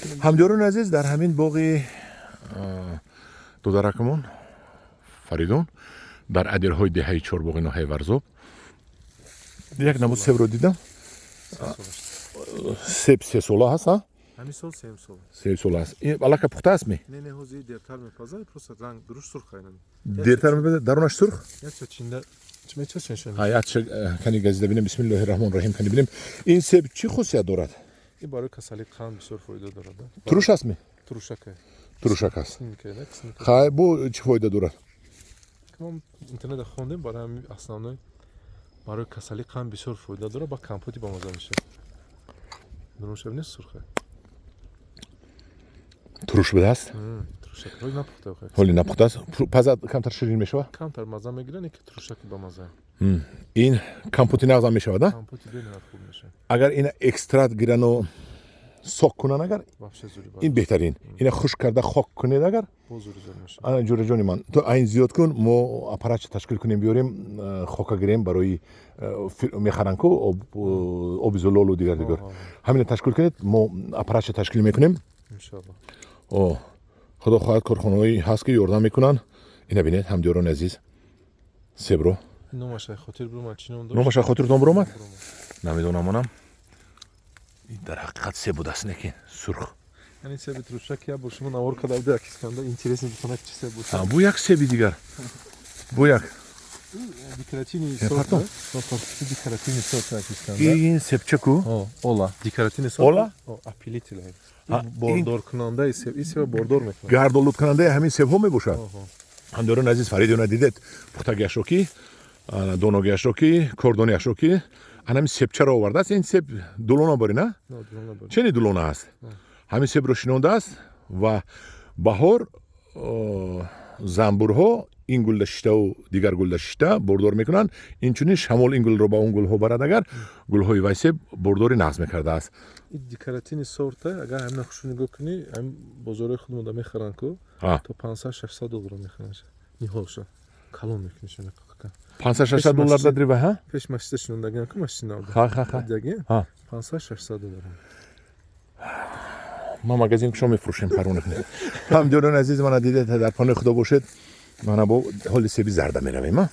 Ҳамдиёрони азиз, дар ҳамин боғи додаракамон Фаридун дар адирҳои деҳаи Чорбоғи ноҳияи Варзоб як намуд себро дидам. Себ сесола ҳаст, а? Ҳамин сол сеюм сол. Сесола аст. Ин аллака пухта аст ми? Не, не, ҳозир дертар мепазад, просто ранг дуруст сурх айнан. Дертар мепазад, дарунаш сурх? Якча чинда чимеча. Якча кани газида бинем. Бисмиллоҳи раҳмони раҳим, кани бинем, ин себ чӣ хусусият дорад? Ин барои касалии қанд бисёр фоида дорад. Туруш аст ми? Турушака. Турушак аст. Хай, бо чӣ фоида дорад? Мо интернета хондем, барои ҳамин основной барои касалии қанд бисёр фоида дорад, ба компоти бамаза мешавад. Дурушак нест, сурха. Туруш будааст. Ҳоли напухта. Ҳоли напухтааст, пазад, камтар ширин мешавад. Камтар маза мегирад, не ки турушаки бамаза. Ин компоти нағзам мешавад, а? Компоти бениҳоят хуб мешавад. Агар ина экстракт гирану сок кунанд, агар ин беҳтарин, ина хушк карда хок кунед, агар ана, ҷураҷони ман, ту айн зиёд кун, мо аппаратча ташкил кунем, биёрем, хока гирем, барои мехаранд ку оби зулолу дигар дигар, ҳамина ташкил кунед, мо аппаратча ташкил мекунем. Худо хоҳад, корхонаҳое ҳаст, ки ёрдам мекунанд. Ина бинед, ҳамдиёрони азиз, себро. Номаша хотиртон биромад? Намедонам, онам дар ҳақиқат себ будааст, не ки сурх. Яъне себи турушак як бор шумо навор карда буд, як Искандар, интересно битонад, чи себ бошад. Бу як себи дигар, бу як Декоративный сорт, декоративный сорт, як Искандар. Ин себчаку. Ола, декоративный сорт. Ола. Опылитель, бордоркунандаи себ, ин себа бордор мекунад. Гардолудкунандаи ҳамин себҳо мебошад. Ҳамдиёрони азиз, Фаридуна дидед, пухтагиашро ки, доногиашро ки, кордониашро ки, анами себчаро овардааст. Ин себ дулона бори, на чени дулона аст. Ҳамин себро шинондааст ва баҳор занбурҳо ин гулда шиштаву дигар гулда шишта бордор мекунанд. Инчунин шамол ин гулро ба он гулҳо барад, агар гулҳои вай себ бордори нағз мекардааст. Декоративный сорта, агар ҳамина хушу нигоҳ кунӣ, ҳамин бозорҳои худмонда мехаранд ку, то 500-600 доллар мехаранд ниҳолша, калон мекунишон. 500-600 доллар дадри вай, ҳа? Пеш машида шинондагиам ку, машина. Ха, ха, ха. 500-600 доллар. Ма магазин кушо мефурӯшем, парво накунед. Ҳамдиёрони азиз, мана дидед, дар панои Худо бошед. Мана бо ҳоли себи зарда меравем, а.